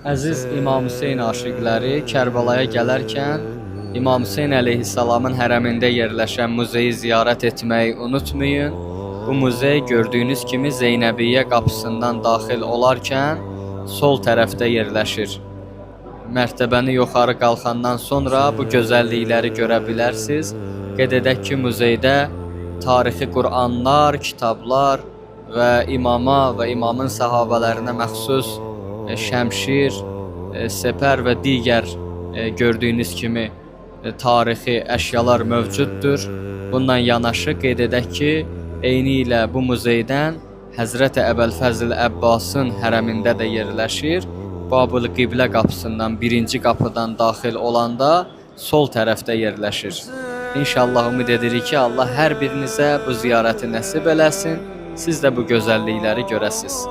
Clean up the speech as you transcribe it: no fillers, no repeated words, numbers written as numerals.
Əziz İmam Hüseyn aşiqləri, Kərbəlaya gələrkən İmam Hüseyn əleyhissalamın hərəmində yerləşən muzeyi ziyarət etməyi unutmayın. Bu muzey gördüyünüz kimi Zeynəbiyyə qapısından daxil olarkən sol tərəfdə yerləşir. Mərtəbəni yuxarı qalxandan sonra bu gözəllikləri görə bilərsiniz. Qeyd edək ki, muzeydə tarixi Qur'anlar, kitablar və imama və imamın səhabələrinə məxsus şəmşir, sepər və digər gördüyünüz kimi tarixi əşyalar mövcuddur. Bununla yanaşı qeyd edək ki, eyni ilə bu muzeydən Həzrəti Əbülfəzl Əbbasın hərəmində də yerləşir. Babül Qiblə qapısından birinci qapıdan daxil olanda sol tərəfdə yerləşir. İnşallah ümid edirik ki, Allah hər birinizə bu ziyarəti nəsib eləsin. Siz də bu gözəllikləri görəsiz.